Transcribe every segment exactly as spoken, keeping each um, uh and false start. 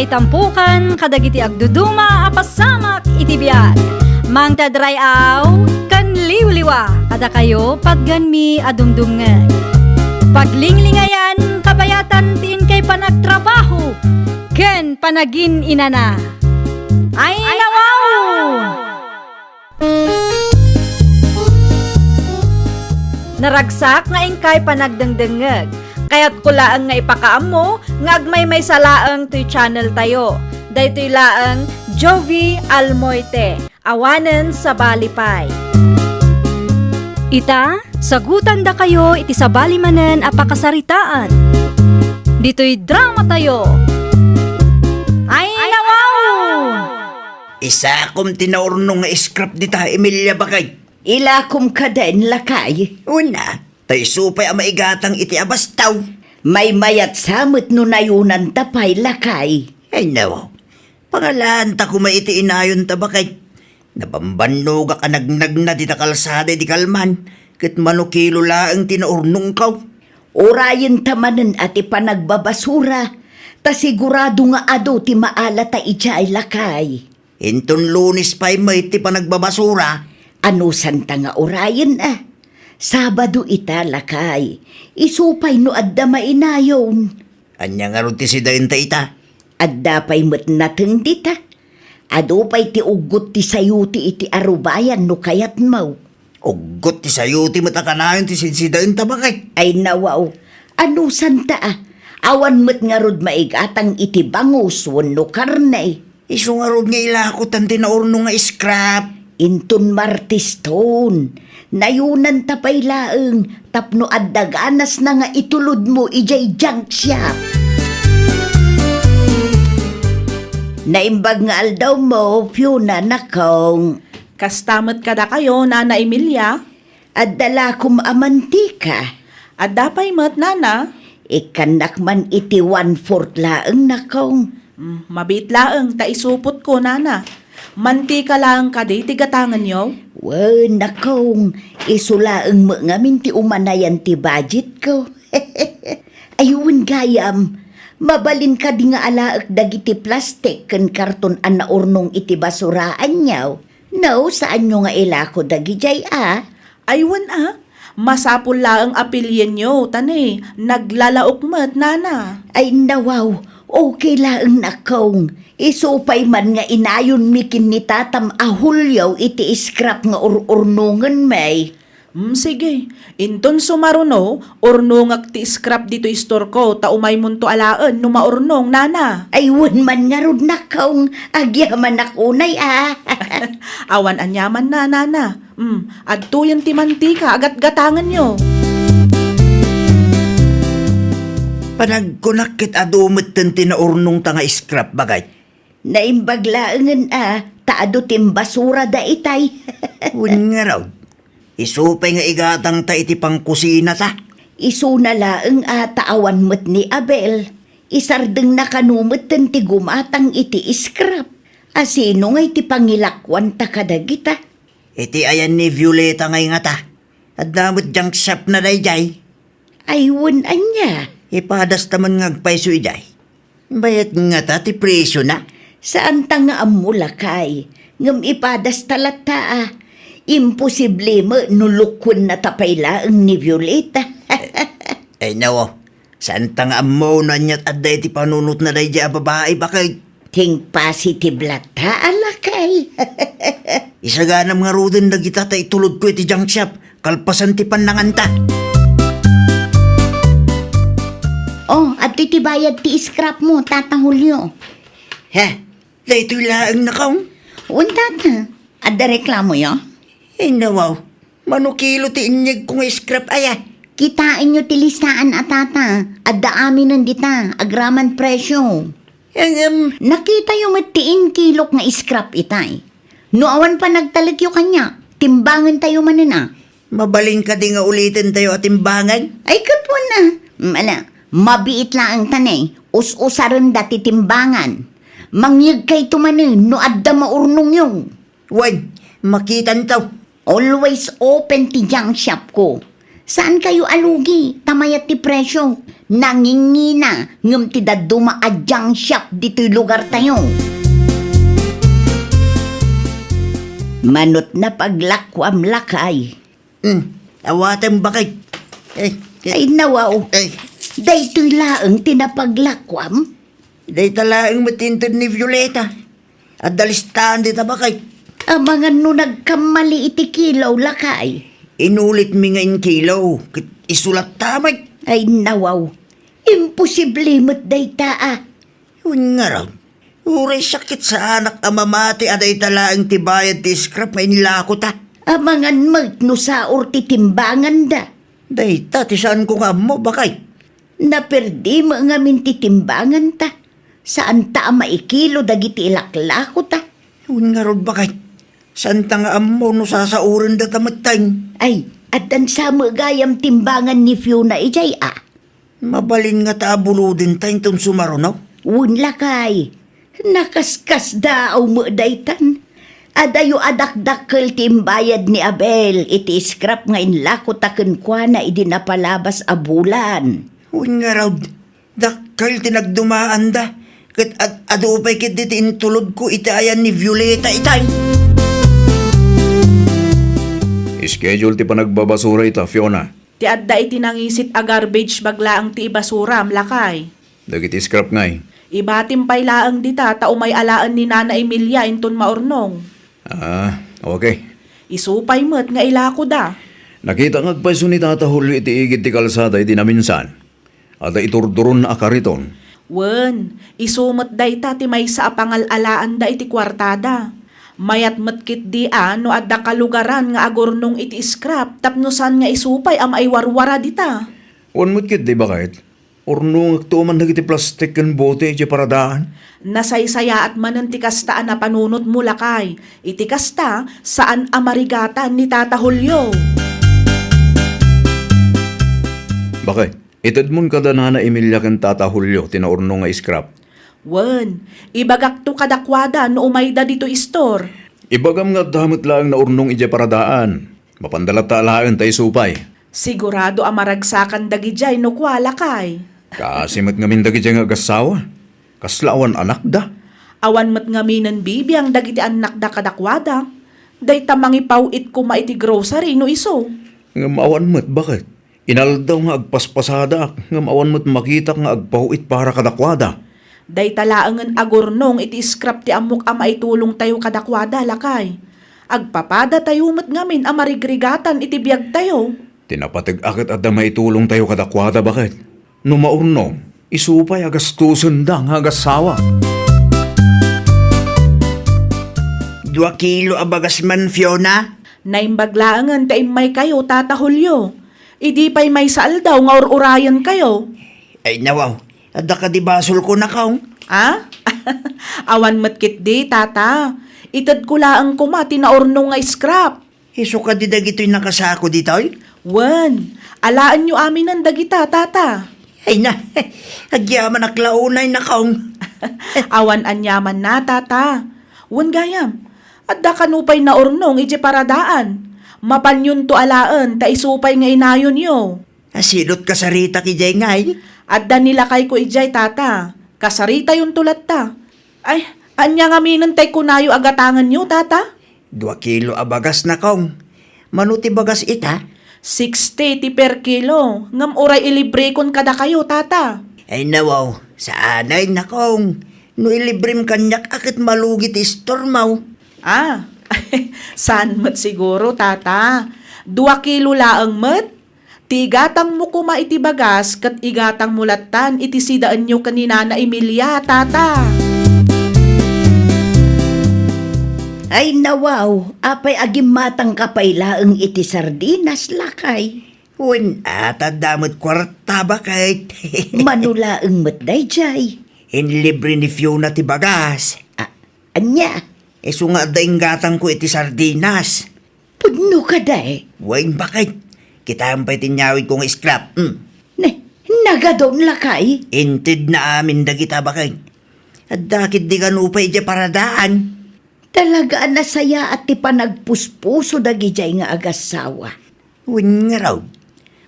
Itampukan kadagiti agduduma a pasamak iti biag. Mangted ray-aw ken liwliwa kadakayo patganmi a dumdumngeg. Paglinglingayan kabayatan ti inkay panagtrabaho ken panagin-inana. Ay, nawaw! Naragsak nga inkay panagdengdengngeg. Kayatko laeng nga ipakaammo nga agmaymaysa laeng toy channel tayo. Daytoy laeng Jovie Almoite, awanen sabali pay. Ita, sagutandakayo iti sabali manen a pakasaritaan. Ditoy drama tayo. Ay, nawaw! Isakom ti naurnong nga scrap dita, Emilia, bakay. Ilakom kaden, lakay. Una, ta isu pay a maigatang iti abastaw. Maymayatsa met no nayunanta pay, lakay. Ay, no. Pangalaanta koma iti inayonta, bakay. Nabambannogak a nagnagna dita kalsada idi kalman, ket mano kilo laeng ti naurnongko. Urayenta manen a ti panagbabasura, ta sigurado nga adu ti maalata idiay, lakay. Inton Lunes pay met ti panagbabasura. Anusanta nga urayen a? Sabado ita, lakay. Isu pay no adda mainayon. Ania ngarud ti sidaenta ita? Adda pay met nateng dita. Adu pay ti uggot ti sayuti iti arubayan no kayatmo. Uggot ti sayuti met a kanayon ti sidsidaenta, bakay. Ay, nawaw. Anusanta a? Awan met ngarud maigatang iti bangus wenno karne. Isu ngarud nga ilakotan ti naurnong nga scrap. Inton Martes ton, nayunanta pay laeng tapno adda ganasna nga itulodmo idiay junk shop. Naimbag nga aldawmo, Fiona, nakong. Kasta met kadakayo, Nana Emilia? Adda lakom a mantika. Adda pay met, Nana. Ikkannak man iti one-fourth laeng, nakong. Mm, mabiit laeng ta isupotko, Nana. Mantika laeng kadi ti gatangenyo? Wen, nakong, isu laeng met ngamin ti umanayan ti budgetko. Ay, wen gayam, mabalin kadi nga alaek dagiti plastik ken karton a naurnong iti basuraanyo? No, saanyo nga ilako dagidiay a? Ay, wen a, masapul laeng a pilienyo, ta ne, naglalaok met, Nana. Ay, nawaw, okay laeng, nakong. Isu pay man nga inayonmi ken ni tatam a Julio iti scrap nga ur-urnongenmi. Mm, sige. Inton sumaruno, urnongak ti scrap ditoy istorko, ta umaymonto alaen no maurnong, Nana. Ay, wen man ngarud, nakong, agyamanak unay a. Awan aniaman, Nana. Mm, adtoyen ti mantika a gatgatangenyo. Panagkunak ket adu metten ti naurnongta nga scrap, bakay. Naimbag laengen a, ta adu ti imbasurada itay. Wen ngarud, isu pay nga igatangta iti pangkusinata. Isuna laeng a, ta awan met ni Abel. Isardengna kano metten ti gumatang iti scrap. A, sino ngay ti pangilakuanta kadagita? Iti ayan ni Violeta ngay ngata. Adda met junk shopna daydiay. Ay, wen ania? Ipadasta man nga agpayso idiay. Bayat ngata ti presiona? Saanta nga ammo, lakay. Ngem ipadasta latta a. Imposible met no lukuennata pay laeng ni Violeta. Ay, nawo. Saanta nga ammo no aniat adda iti panunotna daydiay a babai, bakay. Think positive latta a, lakay. Isaganam ngaruden dagita ta itulodko iti junk shop, kalpasan ti pannanganta. Oh, adtoy ti bayad ti scrap mo, Tata Julio. He, daytoy laeng, nakong? Wen, Tata. Adda reklamoyo? Ay, nawaw. Mano kilo ti inyegko nga scrap aya? Kitaenyo ti listaan a, Tata. Adda aminen dita, agraman presio. Ngem, nakitayo met ti inkilok nga scrap itay. No awan panagtalekyo kaniak, timbangentayo manen a. Mabalin kadi nga ulitentayo a timbangan? Ay, ket wen a. Mm, ala, mabiit laeng ta ne, us-usarenda ti timbangan. Mangyegkayto manen no adda maurnongyo. Wen, makitanto. Always open ti junk shop ko. Saankayo a lugi, ta mayat ti presyo. Nangingina, ngem ti dadduma a junk shop ditoy lugartayo. Manut na paglakuam, lakay. Hmm, awatem, bakit? Eh, eh, Ay, nawaw. Eh. Daytoy laeng ti napaglakuam? Dayta laeng met inted ni Violeta. Adda listaan dita, bakit? Amangan no nagkammali iti kilo, lakay. Inulitmi nga inkilo, ket isu latta met. Ay, nawaw. Imposible met dayta, a. Wen ngarud, uray sakit saanak a mamati a dayta laeng ti bayad ti scrap nga inlakota. Amangan met no saor ti timbanganda. Dayta ti saanko nga ammo, bakit? Naperdi met ngamin ti timbanganta. Saanta a maikilo dagiti ilaklakota. Wen ngarud, bakit? Saanta nga ammo no sasaurendata metten. Ay, addan sa met gayam timbangan ni Fiona idiay, a. Mabalin ngata a bulodenta inton sumaruno? Wen, lakay. Nakaskasdaaw met daytan. Adayo a dakdakkel ti imbayad ni Abel iti scrap nga inlakota kenkuana idi napalabas a bulan. Wen ngarud, dakkel ti nagdumaanda, ket ad-, adu pay ketdi ti intulodko iti ayan ni Violeta itay. Schedule ti panagbabasura ita, Fiona. Ti adda iti nangisit a garbage bag laeng ti ibasuram, lakay. Dagiti scrap ngay? Ibatim pay laeng dita ta umay alaen ni Nana Emilia inton maurnong. Ah, okay. Isu pay met nga ilakoda. Nakita nga agpayso ni Tata Julio iti igid ti kalsada iti naminsan. Adda iturduronna a kariton. Wen, isu met dayta ti maysa a pangal-alaanda iti kuartada. Mayat met ketdi a no adda kalugaran nga agurnong iti scrap tapno saan nga isu pay a maiwarwara dita. Wen met ketdi, bakit? Urnongekto man dagiti plastik ken bote idiay paradaan. Nasaysayaat manen ti kasta a napanunotmo, lakay. Iti kasta, saan a marigatan ni Tata Julio. Bakit? Itedmon kada Nana Emilia ken Tata Julio ti naurnong nga scrap. Wen, ibagakto kadakuada no umayda ditoy istor. Ibagam nga adda met laeng naurnong idiay paradaan. Mapanda latta alaen ta isu pay. Sigurado a maragsakan dagidiay no kua, lakay. Kaasi met ngamin dagidiay nga agassawa. Kasla awan anakda. Awan met ngaminen bibiang dagiti annakda kadakuada. Dayta mangipaw-it koma iti grocery no isu. Ngem awan met, bakit? Inaldaw nga agpaspasadak, ngem awan met makitak nga agpaw-it para kadakuada. Dayta laengen a gurnong iti scrap ti ammok a maitulongtayo kadakuada, lakay. Agpapadatayo met ngamin a marigrigatan iti biagtayo. Ti napateg-a ket adda maitulongtayo kadakuada, bakit? No maurnong, isu pay a gastusenda nga agassawa. Dua kilo a bagas man, Fiona? Naimbag laengen ta immaykayo, Tata Julio. Idi pay maysa aldaw nga ur-urayenkayo. Ay, nawaw, adda kadi basolko, nakong? A? Awan met ketdi, Tata. Itedko laeng koma ti naurnong nga scrap. Isu kadi dagitoy nakasako ditoy? Wen, alaenyo aminen dagita, Tata. Ay na, agyamanak la unay, nakong. Awan aniamanna, Tata. Wen gayam, adda kano pay naurnong idiay paradaan. Mapanyonto alaen ta isu pay nga inayonyo. Asidot kasaritak idiay ngay? Adda ni lakayko idiay, Tata. Kasaritayonto latta. Ay, ania ngaminen tay kunayo a gatangenyo, Tata? Dua kilo a bagas, nakong. Mano ti bagas ita? Sixty ti per kilo. Ngem uray ilibrekon kadakayo, Tata. Ay, nawaw, saanay, nakong. No ilibrem kaniak a ket malugi ti istormaw. A, saan met siguro, Tata. Dua kilo laeng met. Ti igatangmo koma iti bagas ket igatangmo lattan iti sidaenyo ken ni Nana Emilia, Tata. Ay, nawaw, apay agimmatangka pay laeng iti sardinas, lakay? Wen, a, ta adda met kuarta, bakit? Mano laeng met daydiay? Inlibre ni Fiona ti bagas. A, ania? Isu nga adda inggatangko iti sardinas. Pudno kadi? Wen, bakit? Kitaem pay ti inyawidko nga scrap. Hmm. Ne, nagadun, lakay? Intedna amin dagita, bakit? Adda ketdi kano pay idiay paradaan. Talaga a nasayaat ti panagpuspuso dagidiay nga agassawa. Wen ngarud,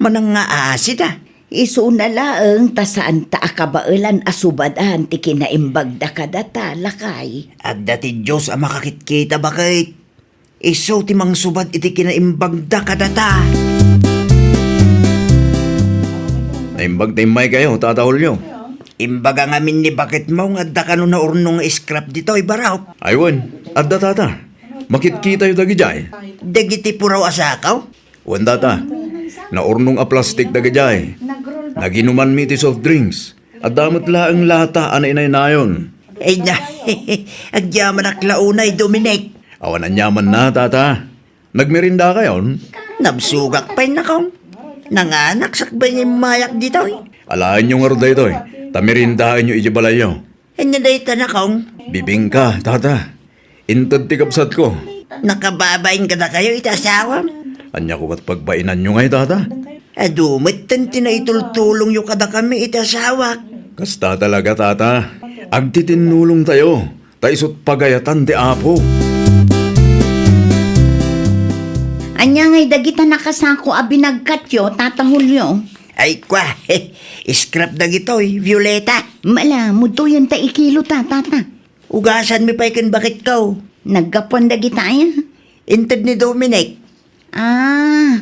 Manang nga asida. Isuna laeng ta saanta a kabaelan a subadan ti kinaimbagda kadata, lakay. Adda ti Dios a makakitkita, baket. Isu ti mangsubad iti kinaimbagda kadata. Naimbag ta immaykayo, Tata Julio. Imbaga ngamin ni baketmo nga adda kano naurnong nga scrap ditoy, Barok. Ay wen, adda, Tata. Makitkitayo dagidiay. Dagiti puraw a sakaw? Wen, Tata. Naurnong a plastik dagidiay. Naginumanmi ti soft drinks. Adda met laeng lata a nainaynayon. Ay na, agyamanak la unay, Dominic. Awan aniamanna, Tata. Nagmerindakayon? Nabsogak pay, Nakong. Nanganak sakbay nga immayak ditoy. Alaenyo ngarud daytoy, ta merindaenyo idiay balayyo. Ania dayta, Nakong? Bibingka, Tata. Inted ti kabsatko. Nakababain kadakayo iti asawam? Ania koma ti pagbainanyo ngay, Tata? Adu metten ti naitultulongyo kadakami iti asawak. Kasta talaga, Tata. Agtitinnulongtayo, ta isut' pagayatan ti Apo. Ania ngay dagita nakasako a binagkatyo, Tata Julio? Ay, kwa, scrap dagitoy, Violeta. Mala, muduyan ta ikilo ta, Tata. Ugasanmi pay ken baketko. Naggapuan dagita aya? Inted ni Dominic. Ah,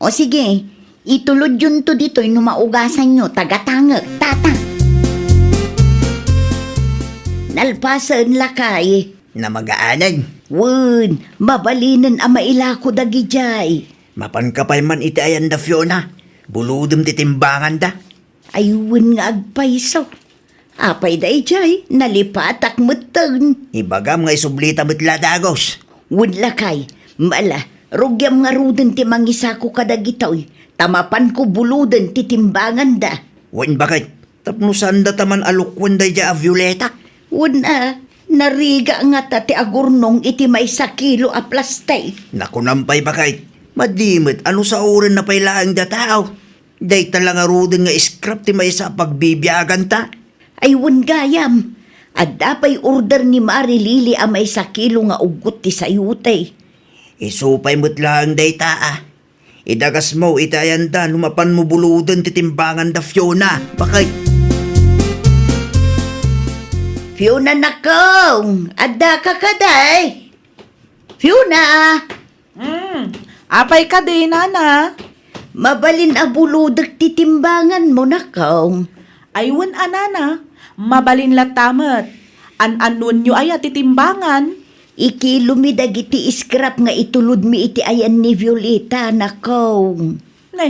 o sige, itulodyonto ditoy no maugasanyo, tagatangek, Tata. Nalpasen, lakay. Namagaanen. Wen, mabalinen a mailako dagidiay. Mapanka pay man iti ayanda, Fiona. Bulodem ti timbanganda. Ay wen nga agpayso. Apay daydiay, nalipatak metten. Ibagam nga isublita met la dagus. Wen lakay, mala, rugiam ngaruden ti mangisako kadagitoy, ta mapanko buloden ti timbanganda. Wen baket, tapno saanda ta man a lukwen daydiay a Violeta. Wen a, nariga ngata ti agurnong iti maysa kilo a plastik. Nakunam pay baket, madi met a no saorenna pay laeng da tao. Dayta la ngaruden nga scrap ti maysa a pagbibiaganta. Ay wen gayam, adda pay order ni Mari Lily a maysa kilo nga uggot ti sayote. Isu pay met laeng dayta a. Idagasmo iti ayanda no mapanmo buloden ti timbanganda, Fiona. Bakay. Fiona, nakong, adda ka kadi? Fiona! Hmm, apay kadi, nana? Mabalin a bulodek ti timbanganmo, nakong. Ay wen a, nana, mabalin latta met. An-annuenyo aya ti timbangan? Ikilomi dagiti scrap nga itulodmi iti ayan ni Violeta, nakong. Ne,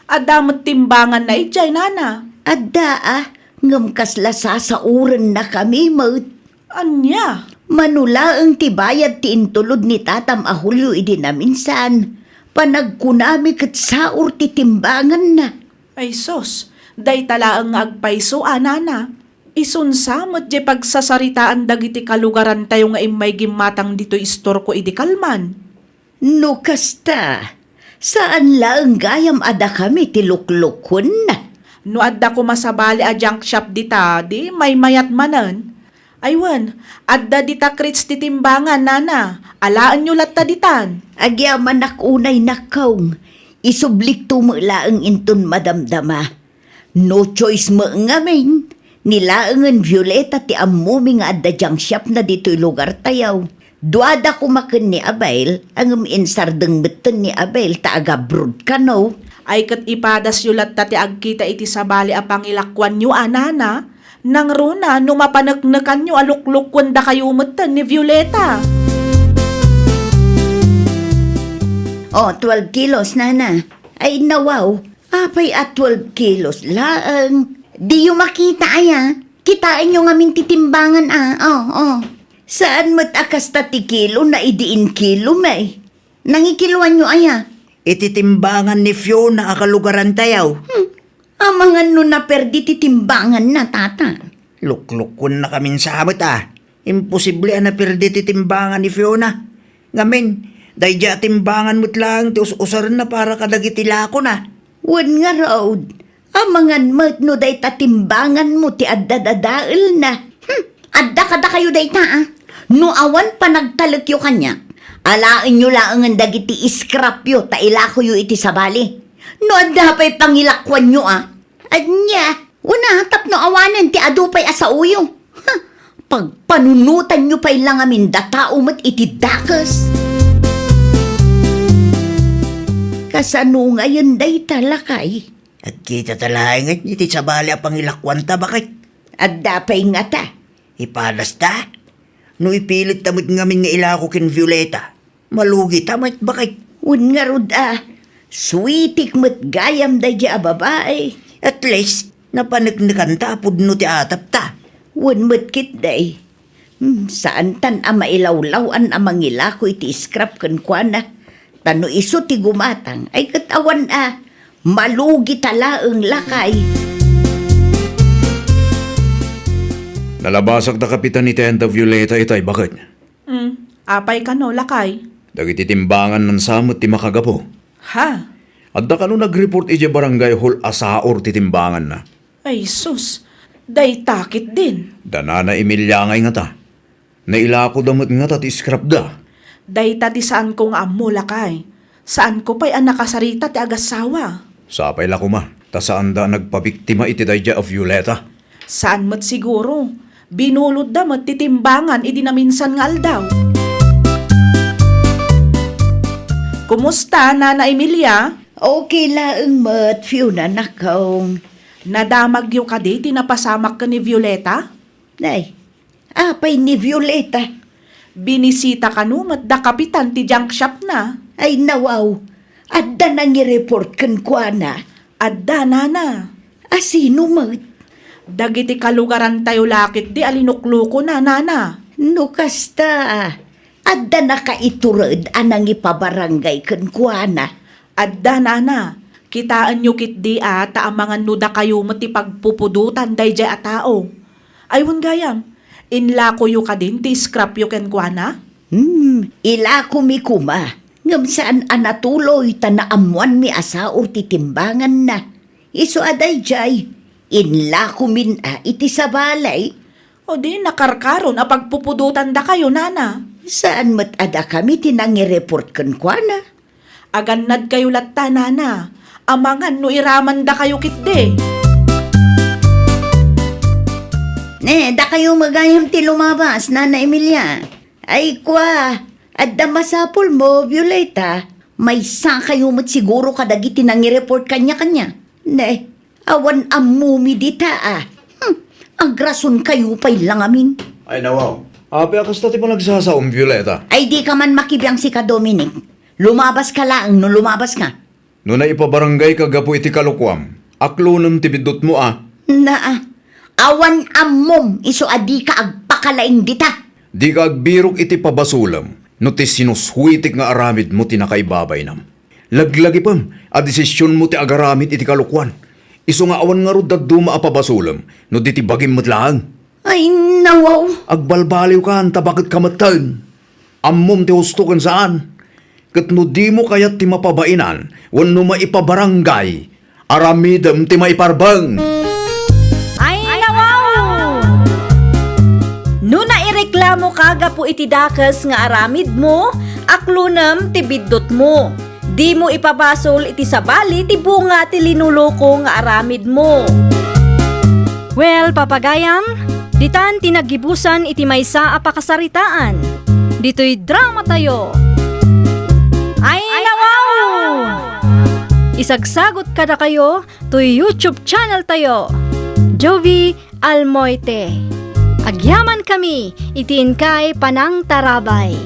adda met timbanganna idiay, nana? Adda a, ngem kasla sasaorennakami met. Ania? Mano laeng ti bayad ti intulod ni tatam a Julio idi naminsan, panagkunami ket saor ti timbanganna. Ay sus, dayta laeng nga agpayso a, nana. Isunsa met diay pagsasaritaan dagiti kalugarantayo nga immay gimmatang ditoy istorko idi kalman. No kasta, saan laeng gayam a dakami ti luklukuenna. No adda koma sabali a junk shop dita, di maymayat manen. Ay wen, adda dita crates ti timbangan, nana. Alaenyo latta ditan. Agyamanak unay, nakong. Isublikto met laeng inton madamdama. No choice met ngamin, ni laengen Violeta ti ammomi nga adda junk shopna ditoy lugartayo. Duada koma ken ni Abel, ngem insardeng metten ni Abel ta agabroad kano. Ay ket ipadasyo latta ti agkita iti sabali a pangilakuanyo a, nana, nangruna no mapaneknekanyo a luklukuendakayo metten ni Violeta. Oh, twelve kilos, nana. Ay, nawaw. Apay a twelve kilos laeng? Diyo makita aya? Kitaenyo ngamin ti timbangan a. Oh, oh. Saan met a kasta ti kilo na idi inkilo, may? Nangikiloanyo aya? Iti timbangan ni Fiona a kalugarantayo. Hmm. Amangan no naperdi ti timbanganna, tata. Luklukuennakamin sa met a. Imposible a naperdi ti timbangan ni Fiona. Ngamin, daydiay a timbangan met laeng ti us-usarenna para kadagiti lakona. Wen ngarud, amangan met no dayta timbanganmo ti adda dadaelna. Hmm, adda kadakayo dayta, a? No awan panagtalekyo kaniak, alaenyo laengen dagiti scrapyo ta ilakoyo iti sabali. No adda pay pangilakuanyo, a? Ania? Una, tapno awanen ti adu pay a saoyo. Ha? Pagpanunotanyo pay la ngamin da tao met iti dakes. Kasano ngayen dayta, lakay? Agkita ta laeng iti sabali a pangilakuanta, baket. Adda pay ngata? Ipadasta? No ipilitta met ngamin nga ilako ken Violeta, malugita met, baket. Wen ngarud a, sweetik met gayam daydiay a babai. At least, napaneknekanta a pudno ti atapta. Wen met ketdi. Hmm, saantan a mailawlaw-an a mangilako iti scrap kenkuana. Ta no isu ti gumatang, ay ket awan a, malugita laeng, lakay. Nalabasak da Kapitan ni Tenda Violeta itay, baket. Hmm, apay kano, lakay? Dagiti timbanganna sa met ti makagapu. Ha? Adda kano nag-report idiay barangay hall a saor ti timbanganna? Ay, sus! Dayta ketdin. Da Nana Emilia ngay ngata. Nailakoda met ngata ti scrapda. Dayta ti saanko nga ammo, lakay. Saanko pay a nakasarita ti agassawa. Sapay la koma, ta saanda a nagpabiktima iti daydiay a Violeta. Saan met siguro. Binulodda met ti timbangan idi naminsan nga aldaw. Kumusta, Nana Emilia? Okay laeng met, Fiona, nakong. Nadamagyo kadi ti napasamak ken ni Violeta? Nay, apay ni Violeta? Binisita kano met da Kapitan ti junk shop na. Ay, nawaw. Adda nangireport kenkuana. Adda, Nana. A sino met? Dagiti kalugarantayo la ketdi a linuklukona, Nana. No kasta, adda nakaitured a nangipabarangay kenkuana? Adda, Nana. Kitaenyo ketdi a ta amangan no dakayo met ti pagpupudotan daydiay a tao. Ay, wen gayam, inlakoyo kadin ti scrapyo kenkuana? Hmm, ilakomi koma. Ngem saan a natuloy ta naammoanmi a saor ti timbanganna. Isu a daydiay, inlakomin a iti sabali. O di, nakarkaron a pagpupudotan dakayo, Nana. Saan met a dakami ti nangireport kenkuana? Agannadkayo latta, Nana. Amangan no iramandakayo ketdi. Ne, dakayo met gayam ti lumabas, Nana Emilia. Ay, kua, adda masapulmo, Violeta. Maysakayo met siguro kadagiti nangireport kaniakania. Ne, awan ammomi dita, a. Hmm, agrasonkayo pay la ngamin. Ay, nawaw. Apay a kasta ti panagsasaom, Violeta? Ay, dika man makibiang sika, Dominic. Lumabaska laeng no lumabaska. No naipabaranggayka gapu iti kalokuam, aklonem ti biddutmo, a. Naa, awan ammom isu a dika agpakalaing dita. Dika agbirok iti pabasolem no ti sinusweetek nga aramidmo ti nakaibabainam. Laglagipem a desisionmo ti agaramid iti kalokuan, isu nga awan ngarud dadduma a pabasolem no di ti bagim met laeng. Ay, nawaw. Agbalbaliwkan ta baket ka metten. Ammom ti husto ken saan. Ket no dimo kayat ti mapabainan wenno maipabarangay, aramidem ti maiparbeng. Ay, nawaw! No naireklamoka gapu iti dakes nga aramidmo, aklonem ti biddutmo. Dimo ipabasol iti sabali ti bunga ti linuloko nga aramidmo. Well, papagayam, ditan ti naggibusan iti maysa a pakasaritaan. Ditoy dramatayo. Ay, nawaw! Isagsagot kadakayo toy YouTube channel tayo, Jovie Almoite. Agyamankami iti inkay panangtarabay.